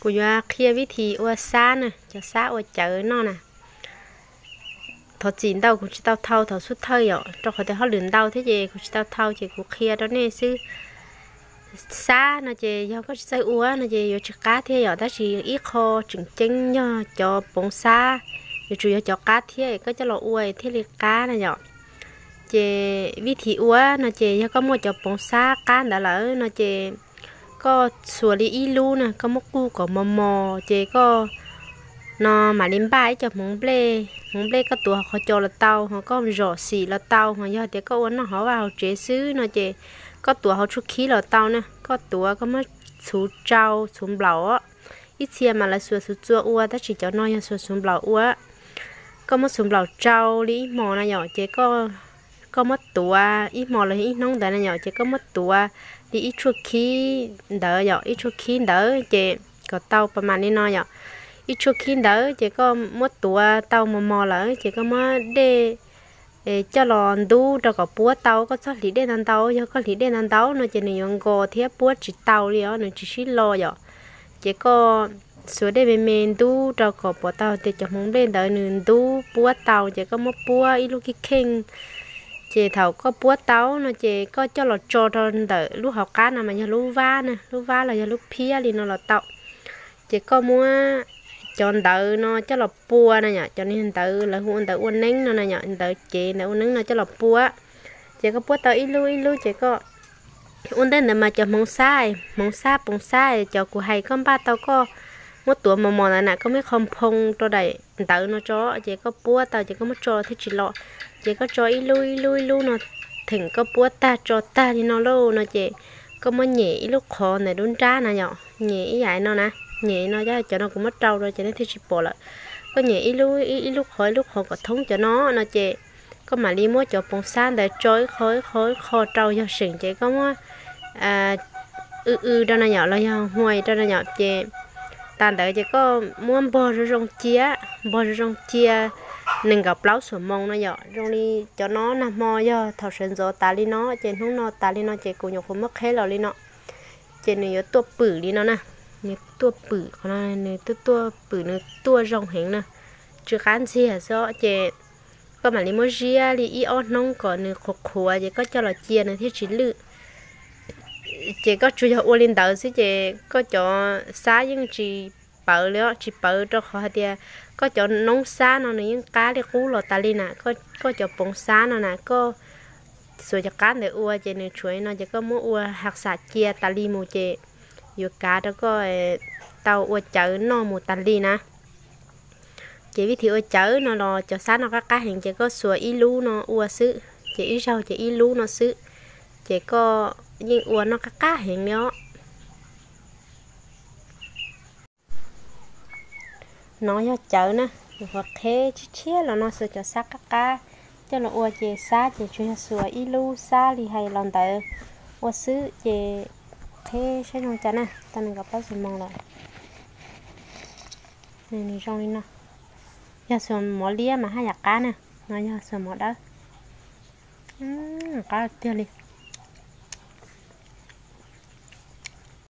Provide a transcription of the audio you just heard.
Kuv yuav qhia vib thib ua xab na, cov xab ua cawv noj na. Thov txim ntau kuv tsis tau thau thaum xub thawj yom, rau qhov tias hauj lwm ntau thiab ces kuv tsis tau thau ces kuv qhia rau nej xwb. Xab no ces yog koj tsis txawj ua no ces yuav tsis qab thiab yom, tab sis ib qho tseem ceeb yog cov poov xab, yuav tsum yog cov qab thiab koj coj los ua thiaj li qab na yom. Ces vib thib ua no ces yog koj muaj cov poov xab qab ntawd lawm no ces koj xuas li ib lub na, koj muab quj kom mos mos ces koj no mam li npaj ib co hmoov nplej, hmoov nplej koj tuav hauv qhov cos los tau, ho koj zom xim los tau, ho yog tias koj ua noj hauv vaj hauv tsev xwb no ces koj tuav hauv tshuaj khib los tau na, koj tuav koj muab txhuv tsau txhuv nplaum. Ib txhia mas lawv xuas xuv txua ua tab sis cov no yog xuas xuv nplaum ua. Koj muab xuv nplaum tsau li ib hmos na yom, ces koj muab tuav ib hmos los ib hnub ntawd na yom, ces koj muab tuav li ib tshuaj khib ntawd yom, ib tshuaj khib ntawd ces kom tau pas mam li no yom. Ib tshuaj khib ntawd ces koj muab tuav tau mos mos lawm ces koj muab dej coj los ntub rau kom puab tau, koj txhob hliv dej ntau ntau, yog koj hliv dej ntau ntau no ces nws yuav nkos thiab puab tsis tau li os, nws tsis sib lo yom. Ces koj xuas dej me me ntub rau kom pom tau tias cov hmoov nplej ntawd nws ntub puab tau ces koj muab puab ib lub khib kheej. Ces thaum koj puab tau no ces koj coj los tso rau ntawm lub hauv qab no mas yog lub vab na, lub vab los yog lub phiab li no los tau. Ces koj muab cov ntawv no coj los pua na yom, cov niag ntawv lawv hu ua ntawv ua neeb no na yom, ntawv cev ntawv ua neeb no coj los pua. Ces koj puab tau ib lub ib lub ces koj ua ntej ntawd mas cov hmoov xab, hmoov xab poov xab cov kuv hais koj npaj tau koj muab tuav mos mos ntawd na, koj muab ib qho nphoo rau daim ntawv no tso, ces koj puab tau ces koj muab tso thiaj tsis lo. Ces koj tso ib lub ib lub ib lub no, theem koj puab tag tso tag li no lauj no ces koj muab nyem ib lub qhov ntawm lub nrab na yom, nyem ib yam no na, nyem no, cov no kuv muab rau rau ces nej thiaj tsis pom lawm. Koj nyem ib lub ib lub qhov ib lub qhov kom thoob cov no no ces koj mam li muab cov poov xab ntawd tso ib qho ib qho ib qho rau, yog seem ces koj muab w w rau na yom los yog huais rau na yom, ces tas ntawd ces koj muab npog zoo zoo cia, npog zoo zoo cia nees nkaum plaub xuab moos no yom. Zoo li cov no nag hmo yog thaum sawv ntxov tas li no ces hnub no tas li no ces kuv nyuam qhuav muab qheb los li no. Ces nws yuav tuaj pwm li no na, nws tuaj pwm qhov no, nws tuaj tuaj pwm, nws tuaj zoo heev na, tsw qab ntxiag xwb os. Ces koj mam li muab ziab li ib ob hnub kom nws qhuav qhuav ces koj coj los cia nws thiaj tsis lwj. Ces koj tsuas yog ua li ntawd xwb ces koj cov xab yeej tsis pawv li os, tsis pawv rau qhov hais tias koj cov noob xab no nws yeej qab li qub los tas li na. Koj cov poov xab no na, koj xuas cov qab ntawd ua ces nws tshuav li no ces koj muab ua has xam cia tas li mus ces yuav kav rau koj tau ua cawv noj mus tas li na. Ces vib thib ua cawv no los cov xab no qab qab heev ces koj xuas ib lub no ua xwb, ces ib zaug ces ib lub no xwb, ces koj yeej ua noj qab qab heev li os. No yog cawv na, nyuam qhuav qheb tshiab tshiab los no, xuas cov xab qab qab coj los ua ces xab ces tsuas yog xuas ib lub xab li hais los ntawd ua xwb ces qheb saib zoo cas na, tau nees nkaum plaub xuab moos lawm. Nws zoo li no, yog xuas mov liab mas haj yam qab na, no yog xuas mov dawb. Qab tiag li.